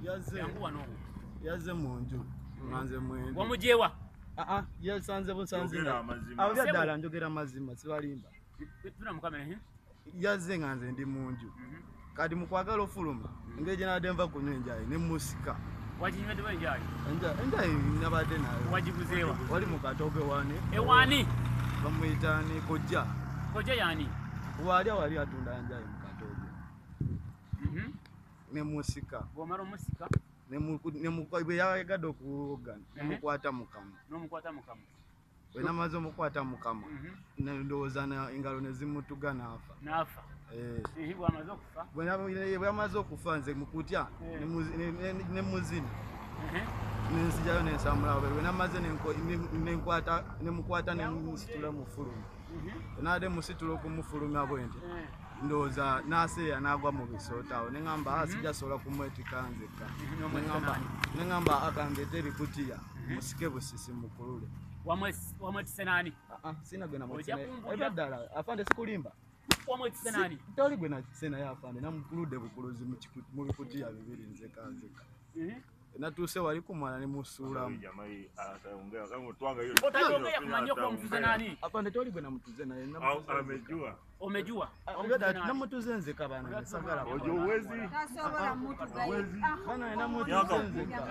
Yanguwa n'owo. Yazze mu nju nga nze mwendi. Wamujewa? Aa, yasanze busanze. Yogera amazima. Abo byaddala njogera mazima, sibalimba. Tuna mukamera, eh? Yazze nga nze ndi mu nju. Kati mu kwagala ofuluma, engeri gye nabadde nva kunywa enjayi ne musika. Waginyweddewo enjayi? Enjayi nabadde nayo. Wagiguzeewa? Wali mu Katooke wani. Ewani? Bamuyita ni Kojja. Kojja yani? Wali awali atunda njayi mu Katooke. Ne musika. Bw'omala omusika? Bwe yayagadde okuwogana, nemukwata mu kamwa. N'omukwata mu kamwa. Bwe namaze omukwata mu kamwa, ndowooza engalo ne zimutuga n'afa. N'afa. Eh. Bw'amaze okufa? Bwe yamaze okufa nze mu kutya, ne muzina. Nenzijjayo nensamula bwe namaze nemukwata nemusitula mufuluma. Nabadde musitula okumufulumya bwe nti. Ndowooza n'aseeya n'agwa mu bisooto awo. Ne ŋŋamba, sijja sobola kumwetika nzekka. Ne ŋŋamba akandeete ebikutiya, musike busisi mukulule. Wamwetise nani? Sina gwe namwetise Ojja naye. kumbuulira. Ebya ddala, afande sikulimba. Wamwetise nani? Toli gwe nakise naye afande, namukuludde bukuluzi mu bikutiya bibiri nzeka nzeka. Natuuse wali ku mwala ne musuulamu. Otajogea kumanyoko wamutuze nani? Afande toli gwe namutuze naye, namutuze nzeka. Amejua. Omejua? Namutuze nzeka bana, sagala. Ojo uwezi. Tasobola mutuza ye. Bana, namutuze nzeka.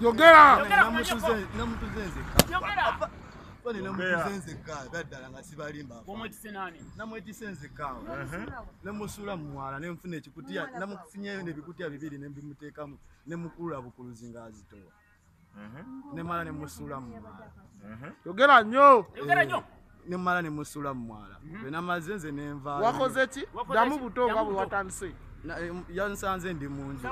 Yogera! Namutuze nzeka. Yogera! Bane, namutuze nzeka ebyaddala nga sibalimba. Wamwetise nani? Namwetise nzeka awo. Nemusuula mu mwala ne nfuna ekikutiya, namufunyeyo n'ebikutiya bibiri ne mbimuteekamu, ne mukulula bukuluzi ng'azitowa. Ne mmala ne musuula mu mwala. Yogera nnyo! Yogera nnyo! Ne mmala ne musuula mu mwala. Bwe namaze nze ne nvaayo. Wakoze ki? Wakoze Ddamu ki? buto nga Ddamu bwe buto. watandise. Yansanze ndi mu nju.